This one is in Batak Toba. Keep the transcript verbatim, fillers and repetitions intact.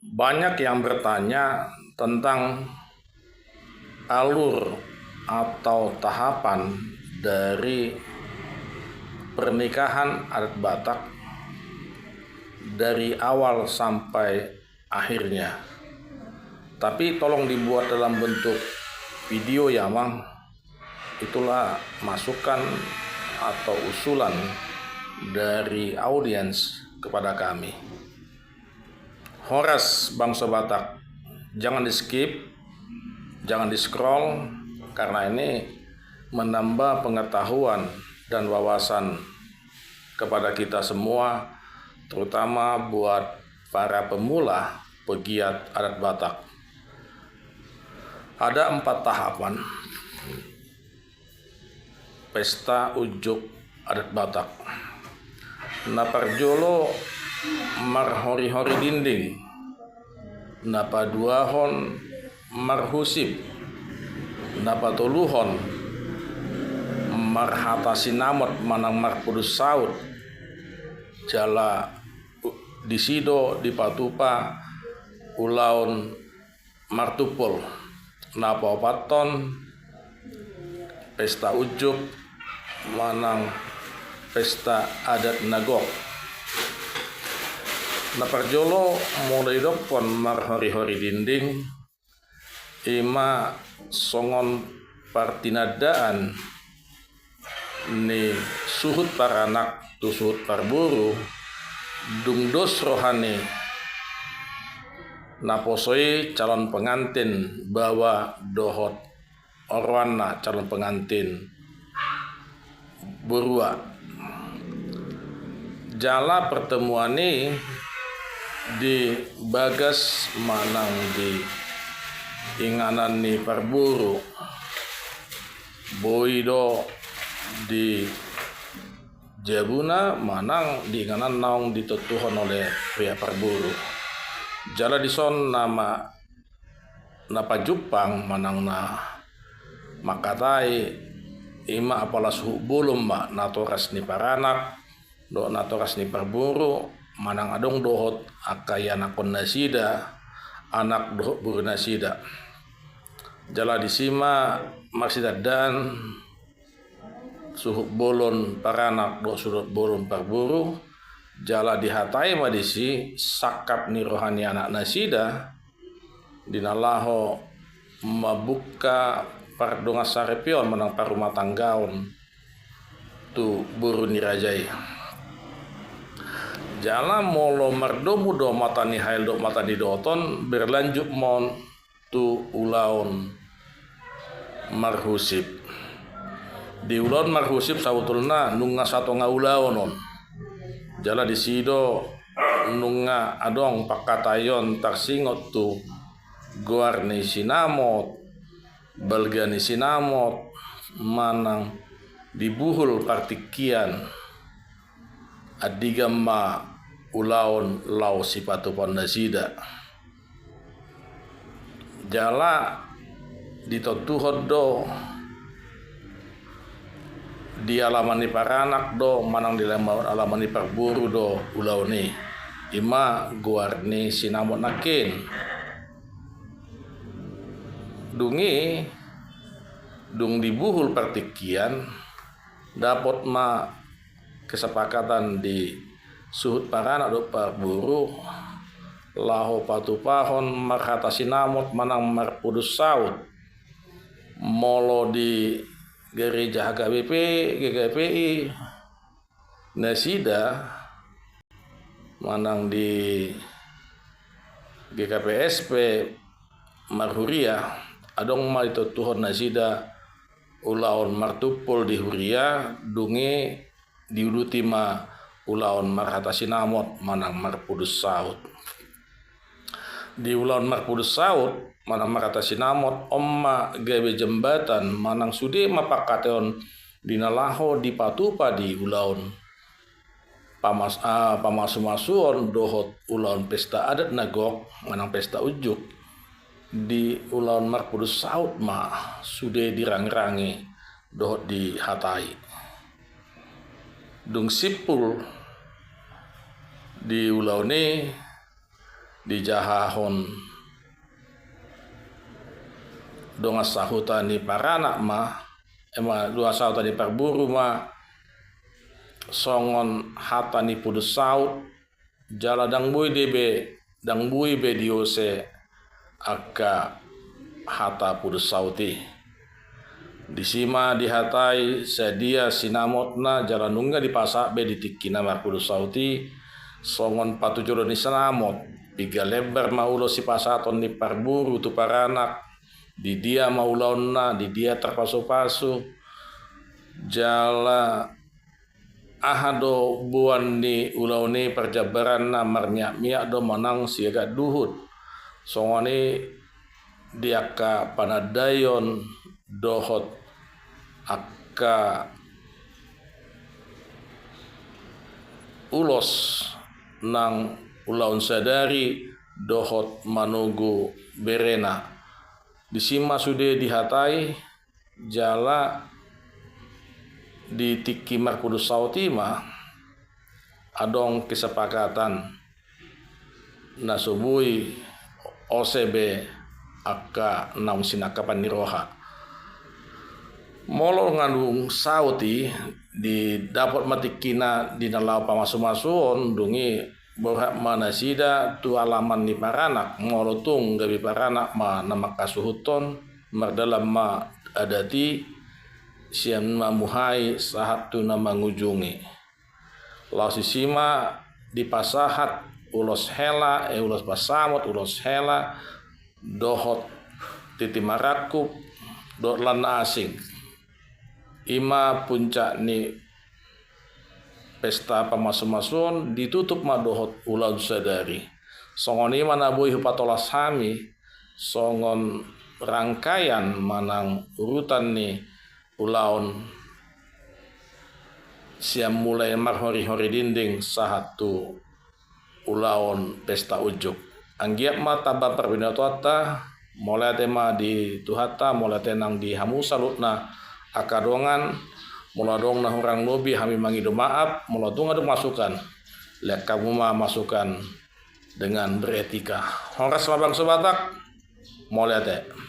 Banyak yang bertanya tentang alur atau tahapan dari pernikahan adat Batak dari awal sampai akhirnya. Tapi tolong dibuat dalam bentuk video ya, Mang. Itulah masukan atau usulan dari audiens kepada kami. Horas bangso Batak, jangan di-skip, jangan di-scroll, karena ini menambah pengetahuan dan wawasan kepada kita semua, terutama buat para pemula pegiat adat Batak. Ada empat tahapan pesta unjuk adat Batak. Na parjolo, marhori-hori dinding. Na paduahon, marhusip. Na patoluhon, marhata sinamot manang marpudun saut. Jala disi do dipatupa ulaon martumpol. Na paopathon, pesta unjuk manang pesta adat na gok. Na parjolo, molo didokkon marhori-hori dinding, ima songon partinandaan ni suhut paranak tu suhut parboru, dung dos roha ni naposo i calon pengantin baoa dohot oroanna calon pengantin borua. Jala pertemuan i di bagas manang di inganan ni parboru. Boi do di jabuna manang di inganan naung ditontuhon oleh pihak parboru. Jala dison nama na pajumpang manang na mangkatai, ima apala suhut bolon ma natoras ni paranak dohot natoras ni parboru, manang adong dohot angka ianakhon nasida, anak dohot boru nasida. Jala disi ma marsinandaan suhut bolon paranak dohot suhut bolon parboru, jala dihatai ma disi sangkap ni roha ni anak nasida, di na laho mambuka pardongansaripeon manang parrumatanggaon tu boru ni raja i. Jala molo mardomu do mata ni hail dohot mata ni dohot on, berlanjut ma on tu ulaon marhusip. Di ulaon marhusip sabotulna nunga satonga ulaon on. Jala disi do nunga adong pangkataion tarsingot tu goar ni sinamot, balga ni sinamot, manang dibuhul partingkian. Andigan ma ulaon laho sipatupaon nasida. Jala ditontuhon do di alaman ni paranak do manang di alaman, alaman ni parboru do ulaon i. Ima goar ni sinamot nangkin. Dung i, dung dibuhul partingkian, dapot ma kesepakatan di suhut paranak dohot parboru laho patupahon marhata sinamot manang marpudun saut. Molo di gereja H K B P, G K P I nasida, manang di G K P S pe marhuria, adong ma ditontuhon nasida ulaon martumpol di huria, dung i diuduti ma ulaon marhata sinamot manang marpudun saut. Di ulaon marpudun saut manang marhata sinamot on ma gabe jembatan manang sude ma pangkataion di na laho dipatupa di ulaon pamas-, ah, pamasumasuon dohot ulaon pesta adat na gok manang pesta unjuk. Di ulaon marpudun saut ma sude dirangrangi dohot dihatai. Dung simpul di ulaon i, dijahahon dongan sahuta ni paranak ma, ema dongan sahuta ni parboru ma songon hata ni pudun saut, jala ndang boi be, ndang boi be diose angka hata pudun saut i. Disi ma dihatai sadia sinamotna jala nunga dipasahat be di tingkina marpudun saut i songon patujolo ni sinamot, piga lembar ma ulos sipasahaton ni parboru tu paranak, di dia ma ulaonna, di dia tarpasupasu, jala aha do boan ni ulaon i, parjambaranna marmiakmiak do manang siaga duhut. Songon i di angka panandaion dohot angka ulos nang ulaon sadari dohot manogu berena. Disi ma sude dihatai, jala di tingki marpudun saut i ma adong kesepakatan na so boi ose be angka naung sinangkapan ni roha. Molo nunga dung saut i, didapot ma tingkina di na laho pamasumasuon, dung i borhat ma nasida tu alaman ni paranak, molo tung gabe paranak ma na mangkasuhuthon, mardalan ma adat i sian na muhai sahat tu na mangujungi. Laos disi ma dipasahat ulos hela, eh, ulos pansamot, ulos hela, dohot titi marangkup, dohot lan na asing. I ma puncak ni pesta pamasumasuon, ditutup ma dohot ulaon sadari. Songon i ma na boi hupatolas hami songon rangkaian manang urutan ni ulaon sian mulai marhorihori dinding sahat tu ulaon pesta unjuk. Anggiat ma tamba parbinotoanta, mauliate ma di Tuhanta, mauliate nang di hamu saluhutna angka dongan, molo adong na hurang lobi hami mangido maaf, molo tung adong masukan, lean hamu ma masukan dengan beretika. Horas ma bangso Batak, mauliate.